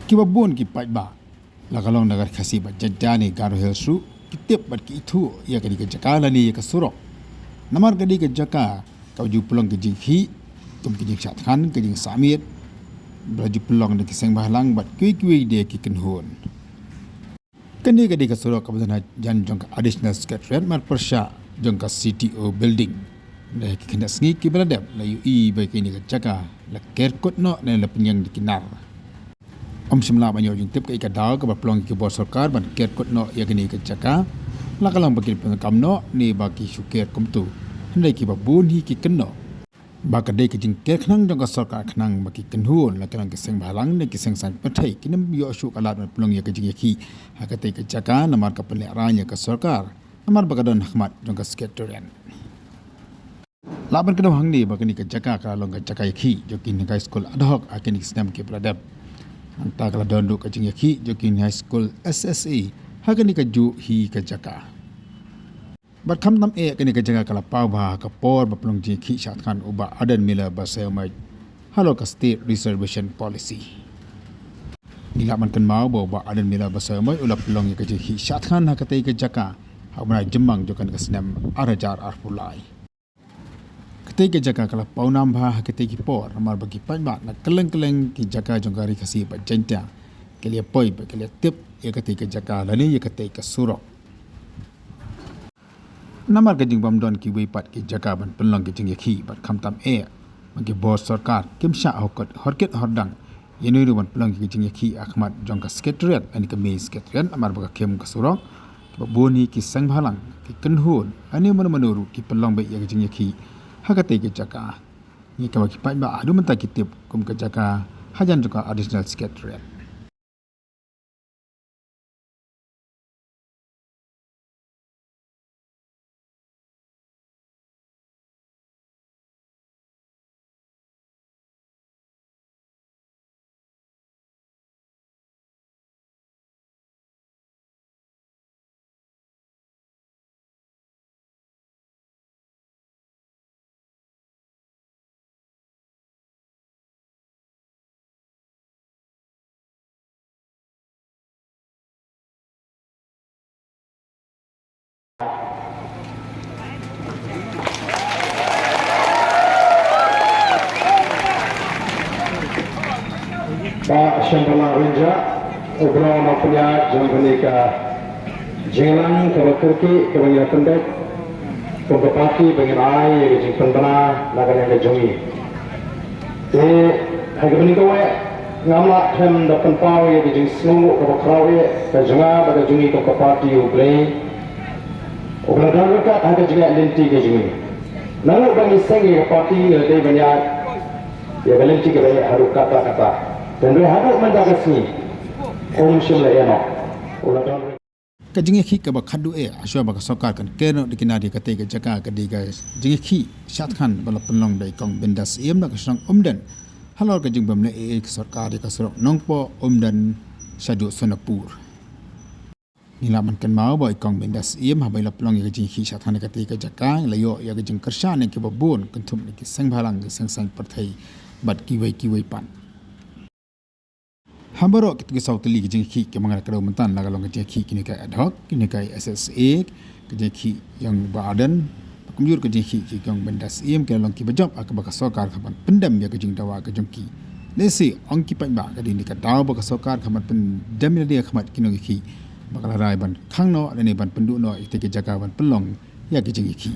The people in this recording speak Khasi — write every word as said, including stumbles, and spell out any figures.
Kiba bun ki paidbah, la ka long na ka Ri Khasi bad Jaintia ne Garo Hills ruh, ki tip bad ki ithuh ïa kane ka jaka lane ïa ka surok. Namar kane ka jaka kaba ju pynlong ka jingkhih, kum ka jingshah thngan, ka jingsah miet, ba la ju pynlong da ki seng bhalang bad kiwei kiwei de ki kynhun. Kane ka dei ka surok kaba don hajan jong ka Additional Secretariat marpyrshah jong ka C T O Building. Hynrei ha ki khyndai sngi kiba la dep, la ïohi ba kane ka jaka la ker kut noh ne la pynïeng da ki nar. Ym shym lah ban ïoh jingtip kaei ka daw kaba pynlong ïa ki bor sorkar ban ker kut noh ïa kane ka jaka. La ka long ba ki pyndonkam noh ne ba ki shu ker kumto. Hynrei kiba bun hi ki kynnoh ba ka dei ka jingker khnang jong ka sorkar khnang ba ki kynhun, la ka long ki seng bhalang ne ki seng saiñ pyrthei, kin ym ïoh shuh ka lad ban pynlong ïa ka jingïakhih ha katei ka jaka namar ka pynlehraiñ ïa ka sorkar, namar ba ka don ha khmat jong ka Secretariat. Lah ban kdew hangne ba kane ka jaka ka la long ka jaka ïakhih jong ki high school ad hoc ha kine ki snem kiba la dep. Nangta ka la don ruh ka jingïakhih jong ki high school S S A ha kane kajuh hi ka jaka. Bad khamtam eh kane ka jaka ka la paw bha ha ka por ba pynlong jingïakhih shah thngan u Bah Ardent Miller Basaiawmoit halor ka State Reservation Policy. Ngi lah ban kynmaw ba u Bah Ardent Miller Basaiawmoit u la pynlong ïa ka jingïakhih shah thngan ha katei ka jaka ha u bnai Jymmang jong kane ka snem ar hajar arphew lai. Katei ka jaka ka la paw nam bha ha katei ki por namar ba ki paidbah na kylleng kylleng ki jaka jong ka Ri Khasi bad Jaintia ki la ïa poi bad ki la ïa tip ïa katei ka jaka lane ïa katei ka surok. Namar ka jingbym don kiwei pat ki jaka ban pynlong ki jingïakhih bad khamtam eh ba ki bor sorkar kim shah hor kit hor kit hor dang ïa ngi ruh ban pynlong ki jingïakhih ha khmat jong ka Secretariat lane ka Main Secretariat namar ba ka khim ka surok, kiba bun hi ki seng bhalang, ki kynhun lane mano mano ruh ki pynlong beit ïa ki jingïakhih ha katei ka jaka. Ïa kaba ki paidbah haduh mynta ki tip kum ka jaka hajan jong ka Additional Secretariat. Bah Shambhala Rynjah, u bro nongpynïaid jong kane ka jingïalang kaba kyrkieh kaba ngi la pyndep kum ka party ba ngin ai ïa ka jingpynbna na ka liang ka jong ngi. Te ha kaba nyngkong eh ngam lah khlem da pynpaw ïa ka jingsngewnguh kaba khraw eh ka jong nga bad ka jong ngi kum ka party U Blei uba la don ryngkat ha ka jingïaid lynti ka jong ngi. Naduh ba ngi seng ïa ka party ngi la dei ban ïaid ïa ka lynti kaba eh haduh katta katta. Te hynrei haduh mynta ka sngi um shym la eh noh. U la don ryngkat. Ka jingïakhih kaba khadduh eh, ha shuwa ba ka sorkar kan ker noh da ki nar ïa katei ka jaka, ka dei ka jingïakhih shah thngan ba la pynlong da i Kong Bindas Syiem na ka shnong Umden halor ka jingbym leh ei ei ka sorkar ïa ka surok Nongpoh Umden shaduh Sonapur. Ngi lah ban kynmaw ba i Kong Bindas Syiem haba i la pynlong ïa ka jingïakhih shah thngan ïa katei ka jaka, i la ïoh ïa ka jingkyrshan na kiba bun, kynthup na ki seng bhalang, ki seng saiñ pyrthei bad kiwei kiwei pat. Ha baroh kito ki saw tylli ki jingïakhih kiba nga la kdew mynta, la ka long ka jingïakhih kine ki ad hoc, kine ki S S A, ka jingïakhih jong Bah Ardent, kumjuh ka jingïakhih ki Kong Bindas Syiem, ki la long kiba jop ha kaba ka sorkar ka ban pyndem ïa ka jingdawa ka jong ki. Lehse ong ki paidbah ka dei kane ka daw ba ka sorkar ka ban pyndem ïa lade ha khmat ki nongïakhih ba ka la rai ban khang noh lane ban pynduh noh ïa kitei ki jaka ban pynlong ïa ki jingïakhih.